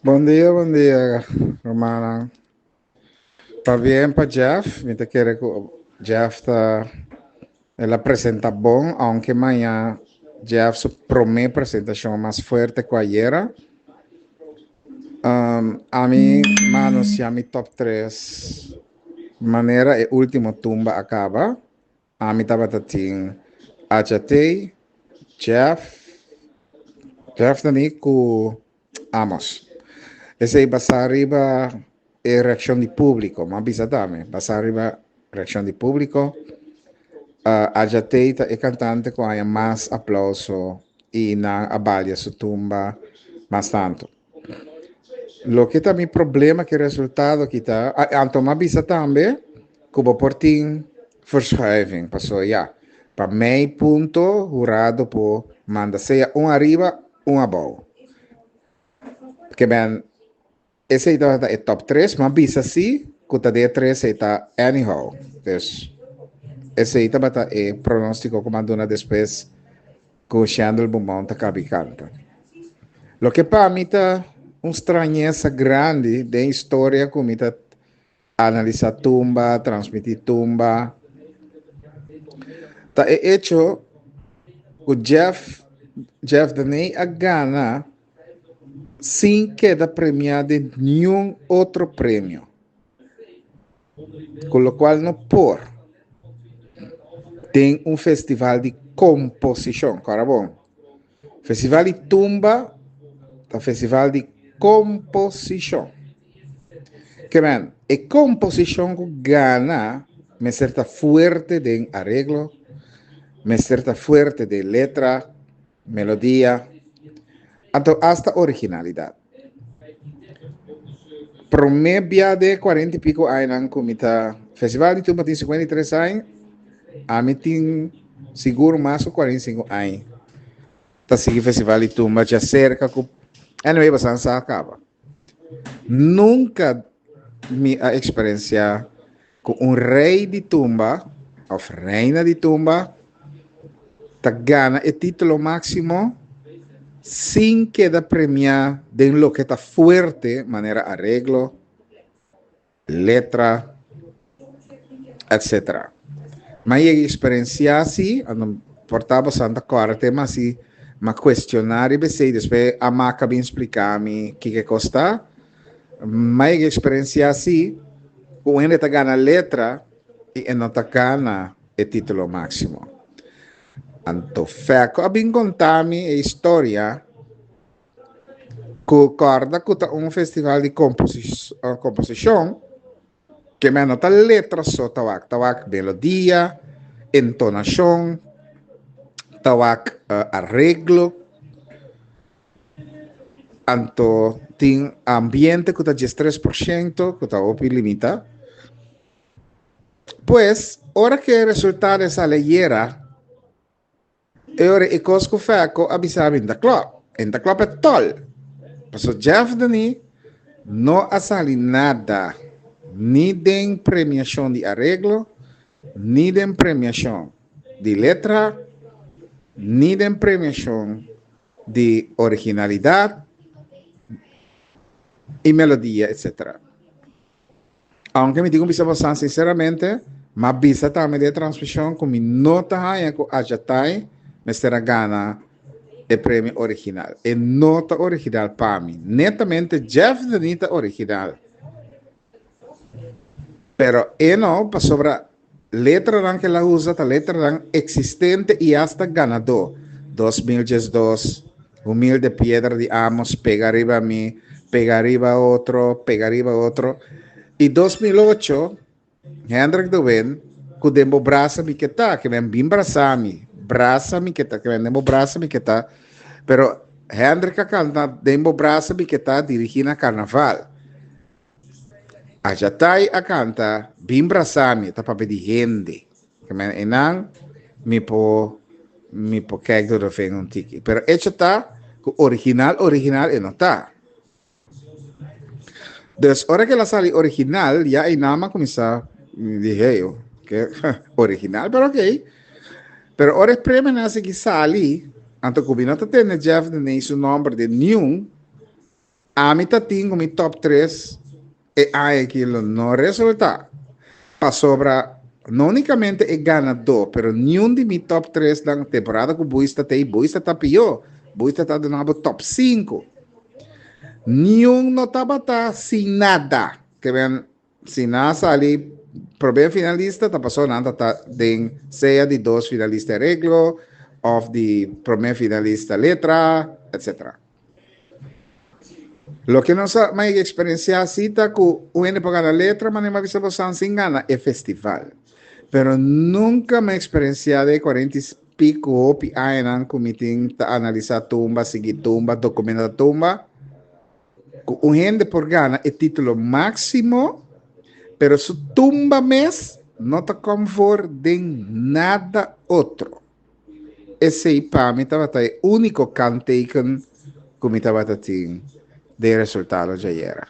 Bon dia, bon dia, rumannan. Pabien pa Jeff, mi ta kere ku Jeff ta el a presenta bon, aunke maña Jeff su prome presentashon mas fuerte ku ayera. Ami m'a anunsia mi top tres manera e ultimo tumba a kaba. Ami tabata tin HT, Jeff, Jeff Dani ku Amos. Esei basá riba e reakshon di públiko. M'a bisa tambe, basá riba reakshon di públiko. HT ta e kantante ku haña mas aplouso i nan a balia su tumba mas tantu. Loke ta mi problema ku e resultado aki ta, anto m'a bisa tambe ku bo por tin verschuiving, pasobra ya, pa mei punto hurado por manda sea un ariba, un abou. Ke men Esei tabata e top tres, m'a bisa si ku ta den e tres ei ta anyhow. Dus esei tabata e pronóstiko ku m'a duna despues ku Shendel Bumon ta kabi kanta. Loke pa mi ta un strañesa grandi den historia ku mi ta Analisá tumba, transmití tumba. Ta e echo ku Jeff Jeff Deney a gana sin keda premiá den niun otro premio, ku lokual no por den un festival di komposishon. Kòrda bon, festival di tumba ta festival di komposishon. Ke men, e komposishon ku gana mester ta fuerte den areglo, mester ta fuerte den letra, melodia, anto asta originalidat. Promé bia den e kuarenta i piko añanan ku mi ta Festival di Tumba tin 53 aña, ami tin sigur mas ku 45 aña ta sigui Festival di Tumba djaserka ku anyway basan sa kaba. Nunka mi a eksperensiá ku un rei di tumba òf reina di tumba ta gana e título máksimo sin keda premiá den loke ta fuerte manera areglo, letra, etc. M'a yega experiencia si, anto por ta boso ta corda te mas si m'a cuestiona riba esey, despues Amaka a bin splica mi kiko e cos ta. M'a yega experiencia si cu un hende ta gana letra y e no ta gana e titulo maximo. Anto Feco a bin conta mi e historia. Ku kòrda ku ta un festival di komposishon, ke men no ta letra so ta wak, ta wak melodia, entonashon, ta wak areglo, anto tin ambiente ku ta 13% ku ta hopi limitá. Pues, ora ku e resultado a sali ayera, E ora e kos ku Fèko a bisa mi n'ta klòp. E n'ta klòp e tòl. Paso Jeff Denis no a sali nada, ni den premiashon di areglo, ni den premiashon di letra, ni den premiashon di originalidat i melodia etsetera. Aunke mi tin ku bisa bosan sinseramente, m'a bisa tambe den e transmishon ku mi no ta haña ku Ajatai mester a gana e premio original. E no ta original pa mi. Netamente Jeff Denis ta original. Pero e no, pasobra Letranan ku el a usa ta letranan eksistente i asta ganadó. 2012, Humilde piedra di Amos, Pega riba mi, Pega riba otro, Pega riba otro. I 2008, Hendrik de Win, Ku den bo brasa mi ke ta, ke men bin brasa mi, brasa mi ke ta, ke men den bo brasa mi ke ta. Pero Hendrik a kanta Den bo brasa mi ke ta dirigí na karnaval. Ajatai a kanta, Bin brasa mi, ta papia di hende. Ke men einan mi por mi por kijk door de vinger un tiki. Pero echo ta ku original original e no ta. Dus ora ku el a sali original ya einan mi a kuminsá mi di hey ke original pero okay. Pero ora e premionan a sigui sali anto ku mi no ta tende Jeff Deney su nomber den niun. Ami ta tin ku mi top 3 e aña aki lo no resultá. Pasobra no únikamente e ganadó, pero niun di mi top 3 nan temporada ku Buista ta ei, Buista ta pió. Buista ta duna bo top 5. Niun no tabata sin nada. Ke men si nan a sali promé finalista ta pasobra nan ta ta den sea di dos finalista areglo òf di promé finalista letra, etcetera. Loke nos a mai eksperensiá si ta ku un hende por gana letra manera mi a bisa bosan sin gana e festival. Pero nunka mi a eksperensiá den e kuarenta i piku hopi añanan ku mi tin ta analisá tumba, sigui tumba, dokumentá tumba, ku un hende por gana e título máksimo pero su tumba mes no ta kòm for den nada otro. Esei pa mi tabata e úniko kanteken ku mi tabata tin den e resultado djayera.